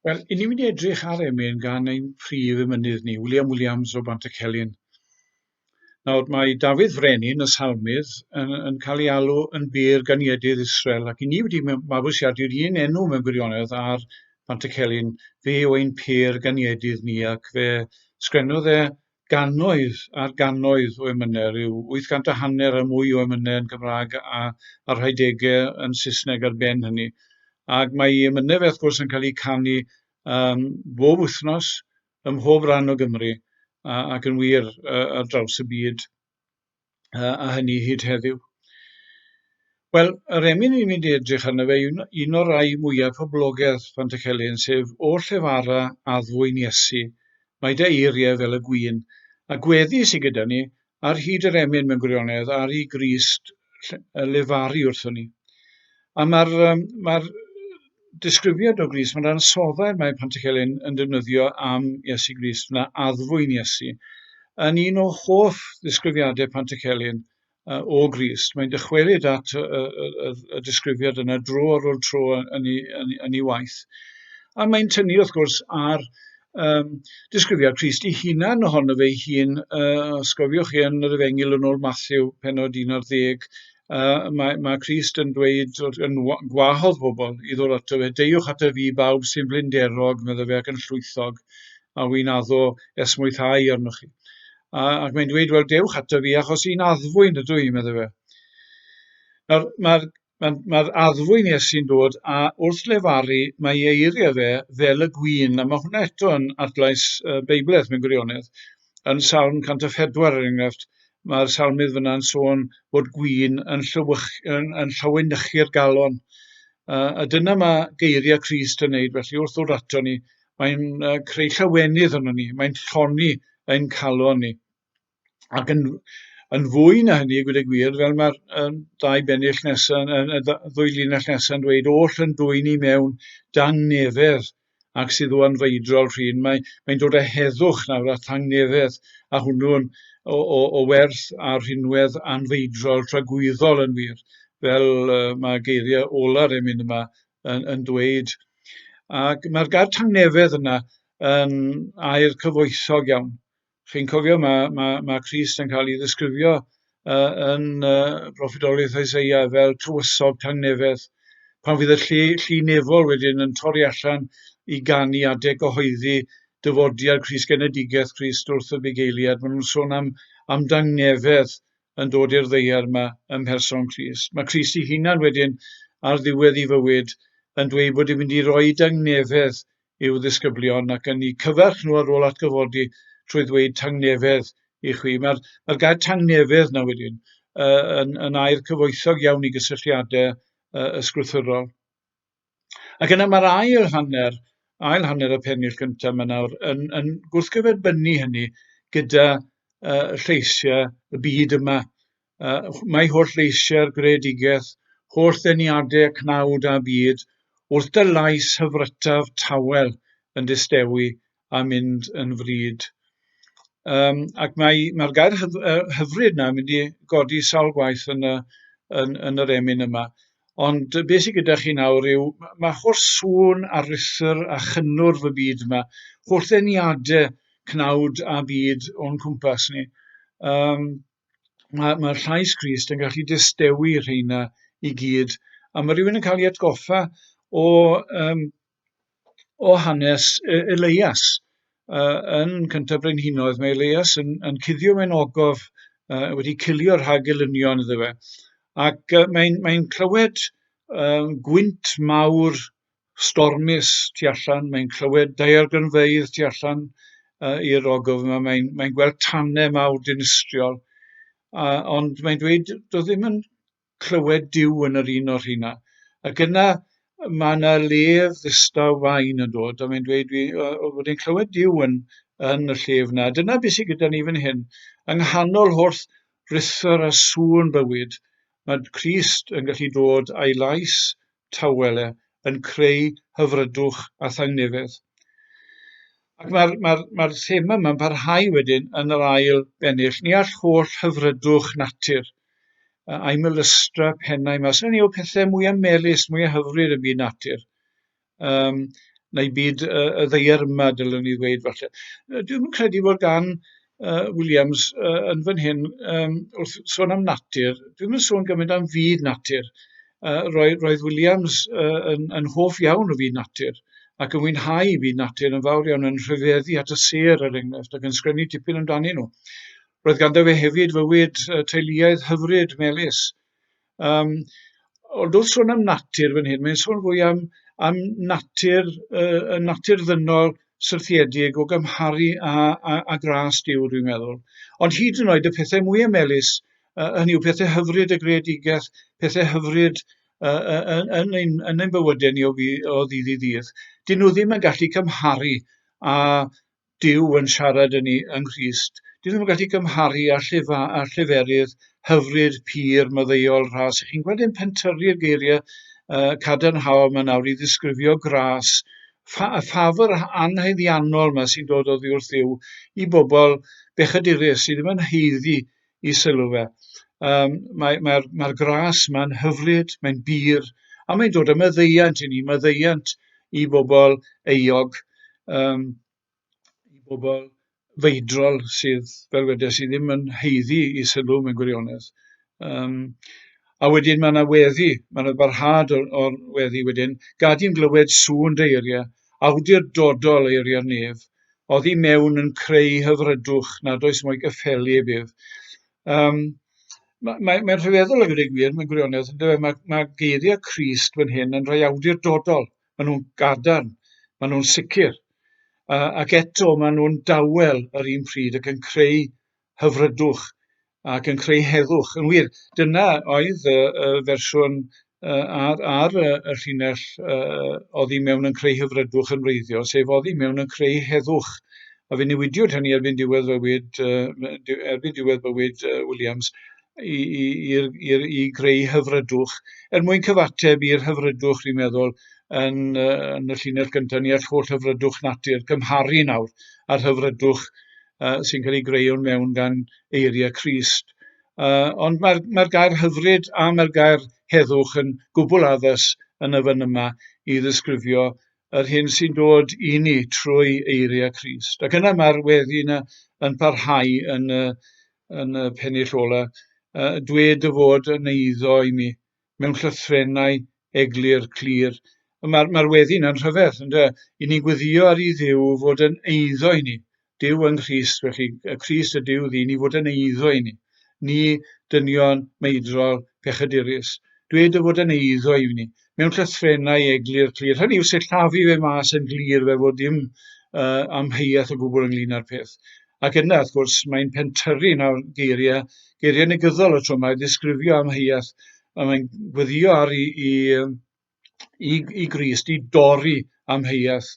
Wel, i ni'n mynd i edrych ar emyn gan ein prif emynydd ni, William Williams o Bantycelyn. Nawr, mae Dafydd Frenin, y salmydd, yn, yn cael ei alw yn bur ganiedydd Israel, ac i ni wedi mabwysiadu'r un enw mewn gwirionedd ar Pantycelyn, fe yw ein pur ganiedydd ni, ac fe sgrennodd e gannoedd ar gannoedd o emynau, rhyw 800 a hanner a mwy o emynau yn Gymraeg a, a rhai degau yn Saesneg ar ben hynny. Ac mae emynau fe wrth gwrs yn cael eu canu um, bob wythnos ym mhob rhan o Gymru a, ac yn wir uh, ar draws y byd. a hynny hyd heddiw. Wel, yr emyn ni'n mynd i edrych arno fe yw un o'r rai mwyaf poblogaidd Pantycelyn, sef O Llefara Addfwyn Iesu, mae dy eiriau fel y gwin. A gweddi sydd gyda ni ar hyd yr emyn mewn gwirionedd ar i Grist lefaru wrthon ni. A mae'r um, mae disgrifiad o Grist, mae'r ansoddair mae Pantycelyn yn defnyddio am Iesu Grist, na addfwyn Iesu, yn un o hoff ddisgrifiadau Pantycelyn uh, o Grist. Mae'n dychwelyd at y, y, y, y disgrifiad yna dro ar ôl tro yn ei, yn, yn ei waith. A mae'n tynnu, wrth gwrs, ar um, disgrifiad Crist ei hunan ohono fe ei hun. Uh, os gofiwch chi yn yr Efengyl yn ôl Matthew, penod 11, Uh, mae, mae Crist yn dweud, yn gwahodd bobl i ddod ato fe, deuwch ato fi bawb sy'n blinderog, medde fe, ac yn llwythog, a wy'n addo esmwythau arnoch chi. A, ac mae'n dweud, wel, dewch ato fi, achos un addfwyn ydw i, medde fe. Nawr, mae'r mae, mae addfwyn Iesu'n dod, a wrth lefaru, mae ei eiriau fe fel y gwin, a mae hwnna eto yn adlais uh, Beibledd mewn gwirionedd. Yn Salm 104, er enghraifft, mae'r salmydd fyna'n sôn bod gwin yn, llywych, yn, yn llawenychu'r galon. Uh, a dyna mae geiriau Crist yn neud, felly wrth ddod ato ni, mae'n uh, creu llawenydd yno ni, mae'n llonni ein calon ni. Ac yn, yn fwy na hynny, gwyd y gwir, fel mae'r um, ddau bennill nesaf, y ddwy linell nesaf yn dweud, oll yn dwyn i mewn dangnefedd ac sydd o anfeidrol rhin. Mae, mae'n dod â heddwch nawr a thangnefedd, a hwnnw'n o, o, o werth a rhinwedd anfeidrol tragwyddol yn wir, fel uh, mae geiriau ola'r emyn yma yn, yn dweud. Ac mae'r gair tangnefedd yna yn air cyfoethog iawn. Chi'n cofio, mae, mae, mae Crist yn cael ei ddisgrifio uh, yn uh, broffwydoliaeth Isaiah fel tywysog tangnefedd. Pan fydd y llu, llu nefol wedyn yn torri allan i ganu adeg gyhoeddi dyfodiad Crist, genedigaeth Crist wrth y bugeiliad, maen nhw'n sôn am, am dangnefedd yn dod i'r ddaear yma ym mherson Crist. Mae Crist ei hunan wedyn ar ddiwedd ei fywyd yn dweud bod e'n mynd i roi dangnefedd i'w ddisgyblion ac yn eu cyfarch nhw ar ôl atgyfodi trwy ddweud tangnefedd i chwi. Mae'r mae gair tangnefedd na wedyn uh, yn, yn air cyfoethog iawn i gysylltiadau uh, ysgrythurol. Ac yna mae'r ail hanner, ail hanner y pennill gyntaf yma nawr yn, yn gwrthgyferbynnu hynny gyda uh, lleisiau y byd yma. Uh, mae holl leisiau'r greadigaeth, holl ddeniadau cnawd a byd, wrth dy lais hyfrytaf tawel yn distewi a mynd yn fryd. Um, ac mae'r mae gair hyf, uh, hyfryd na yn mynd i godi sawl gwaith yn, y, yn, yn yr emyn yma. Ond beth sydd gyda chi nawr yw, mae holl sŵn a rhuthr a chynnwrf y byd yma, holl ddeniadau cnawd a byd o'n cwmpas ni. Um, mae, mae llais Crist yn gallu distewi rheina i gyd. A mae rhywun yn cael ei atgoffa o, um, o hanes Elias. Uh, yn cyntaf brenhinoedd, mae Elias yn, yn cuddio mewn ogof uh, wedi cilio rhag gelynion iddo fe. Ac uh, mae'n mae clywed um, gwynt mawr stormus tu allan, mae'n clywed daeargrynfeydd tu allan uh, i'r ogof yma, mae'n mae gweld tanau mawr dinistriol, uh, ond mae'n dweud doedd ddim yn clywed Duw yn yr un o'r rheina. Ac yna mae yna lef ddistaw fain yn dod, a mae'n dweud dwi, uh, bod e'n clywed Duw yn, yn y llef yna. Dyna beth sydd gyda ni fan hyn. Yng nghanol holl ruthr a sŵn bywyd, mae Crist yn gallu dod a'i lais tawel e yn creu hyfrydwch a thangnefedd. Ac mae'r mae mae thema yma'n parhau wedyn yn yr ail bennill. Ni all holl hyfrydwch natur a'i melystra pennau yma. Sy'n ni o pethau mwyaf melys, mwyaf hyfryd y byd natur. Um, neu byd y ddaear yma, dylwn ni ddweud falle. Dwi'm yn credu bod gan Williams yn fan hyn, wrth sôn am natur, dwi'm yn sôn gymaint am fyd natur. Roedd Williams yn hoff iawn o fyd natur ac yn mwynhau byd natur yn fawr iawn, yn rhyfeddu at y sêr er enghraifft ac yn sgwennu tipyn amdanyn nhw. Roedd ganddo fe hefyd fywyd teuluaidd hyfryd, melys. Ond wrth sôn am natur fan hyn, mae'n sôn fwy am natur, y natur ddynol syrthiedig o gymharu â gras Duw, dwi'n meddwl. Ond hyd yn oed y pethau mwyaf melys, hynny yw pethau hyfryd y greadigaeth, pethau hyfryd yn ein bywydau ni o ddydd i ddydd, dyn nhw ddim yn gallu cymharu â Duw yn siarad â ni yng Nghrist. Dyn nhw ddim yn gallu cymharu â lleferydd hyfryd, pur, maddeuol, rhas. Chi'n gweld e'n pentyrru'r geiriau cadarnhaol yma nawr i ddisgrifio gras, y ffafr anhaeddiannol yma sy'n dod oddi wrth Dduw i bobl bechadurus sydd ddim yn haeddu i sylw fe. Mae'r mae gras yma'n hyfryd, mae'n bur, a mae'n dod â maddeuant i ni, maddeuant i bobl euog, i bobl feidrol sydd, fel wedes i, ddim yn haeddu i sylw mewn gwirionedd. A wedyn mae yna weddi, mae yna barhad o'r weddi wedyn, gad i'n glywed sŵn dy eiriau, awdurdodol eiriau'r nef, oddi mewn yn creu hyfrydwch nad oes mo'i gyffelyb ef. Mae'n mae rhyfeddol a dweud y gwir, mewn gwirionedd, yndyfe? Mae geiriau Crist fan hyn yn rhai awdurdodol. Maen nhw'n gadarn, maen nhw'n sicr, ac eto maen nhw'n dawel yr un pryd ac yn creu hyfrydwch ac yn creu heddwch. Yn wir, dyna oedd y fersiwn ar y llinell oddi mewn yn creu hyfrydwch yn wreiddiol, sef oddi mewn yn creu heddwch. A fe newidiwyd hynny erbyn diwedd bywyd Williams i greu hyfrydwch, er mwyn cyfateb i'r hyfrydwch, fi'n meddwl, yn y llinell gyntaf, ni all holl hyfrydwch natur gymharu nawr â'r hyfrydwch sy'n cael ei greu o'n mewn gan eiriau Crist. Ond mae'r gair hyfryd a mae'r gair heddwch yn gwbl addas yn y fan yma i ddisgrifio yr hyn sy'n dod i ni trwy eiriau Crist. Ac yna mae'r weddi yna yn parhau yn y pennill ola. Dwed dy fod yn eiddo i mi mewn llythrennau eglur, clir. Mae'r weddi yna'n rhyfedd, ynde? I ni'n gweddio ar i Dduw fod yn eiddo i ni. Duw yng Nghrist, felly y Crist y Duw ddyn i fod yn eiddo i ni. Ni, dynion meidrol, pechadurus. Dweud dy fod yn eiddo i ni, mewn llythrennau eglur clir. Hynny yw sillafu fe mas yn glir fel fod dim amheuaeth o gwbl ynglyn â'r peth. Ac yna, wrth gwrs, mae'n pentyrru nawr geiriau negyddol y tro yma i ddisgrifio amheuaeth, a mae'n gweddio ar i Grist i dorri amheuaeth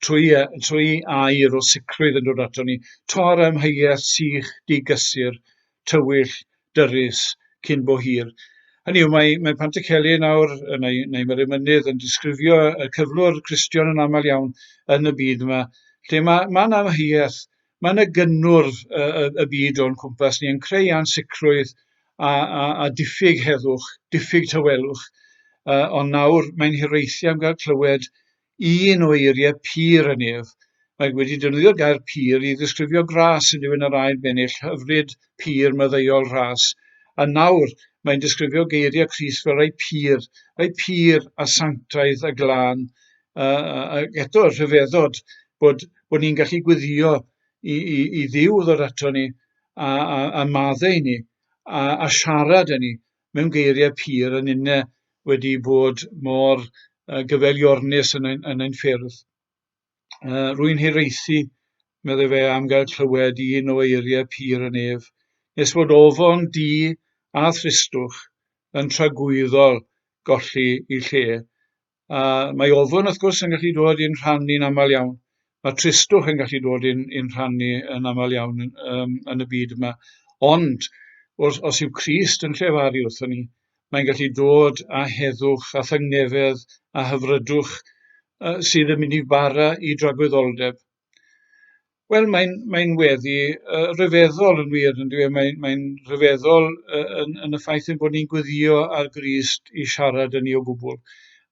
trwy air o sicrwydd yn dod ato ni. Tor amheuaeth sych, digysur, tywyll, dyrys, cyn bo hir. Hynny yw, mae Pantycelyn nawr, neu mae'r emynydd yn disgrifio y cyflwr Cristion yn aml iawn yn y byd yma, lle mae 'na amheuaeth. Mae yna gynnwrf y byd o'n cwmpas ni yn creu ansicrwydd a diffyg heddwch, diffyg tawelwch. Ond nawr mae'n hiraethu am gael clywed un o eiriau pur y nef. Mae wedi defnyddio'r gair pur i ddisgrifio gras yn dilyn yr ail bennill, hyfryd, pur, maddeuol, rhas. A nawr mae'n disgrifio geiriau Crist fel rhai pur, rhai pur a sanctaidd a glân. Ac eto, rhyfeddod bod ni'n gallu gweddio i Dduw ddod ato ni a maddau i ni a siarad â ni mewn geiriau pur yn unne wedi bod mor gyfeiliornus yn ein ffyrdd. Rwy'n hiraethu, meddai fe, am gael clywed un o eiriau pur y nef, nes fod ofon du a thristwch yn tragwyddol golli i lle. A mae ofn, wrth gwrs, yn gallu dod i'n rhan ni'n aml iawn. Mae tristwch yn gallu dod i'n rhan ni yn aml iawn yn y byd yma. Ond, os yw Crist yn llefaru wrthon ni, mae'n gallu dod â heddwch a thangnefedd a hyfrydwch sydd yn mynd i bara i dragwyddoldeb. Wel, mae'n weddi ryfeddol yn wir, yn dyw e? Mae'n rhyfeddol yn y ffaith ein bod ni'n gweddio ar Grist i siarad â ni o gwbl.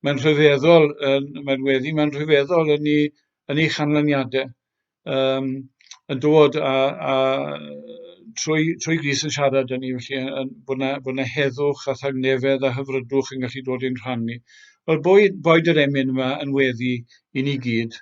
Mae'n rhyfeddol, yn, mae'n weddi, mae'n rhyfeddol yn ei, yn ei chanlyniadau. Um, yn dod a, a trwy, trwy Gris yn siarad â ni, felly yn, bod yna, bod yna heddwch a thangnefedd a hyfrydwch yn gallu dod i'n rhan ni. Wel, boed, boed yr emyn yma yn weddi i ni gyd.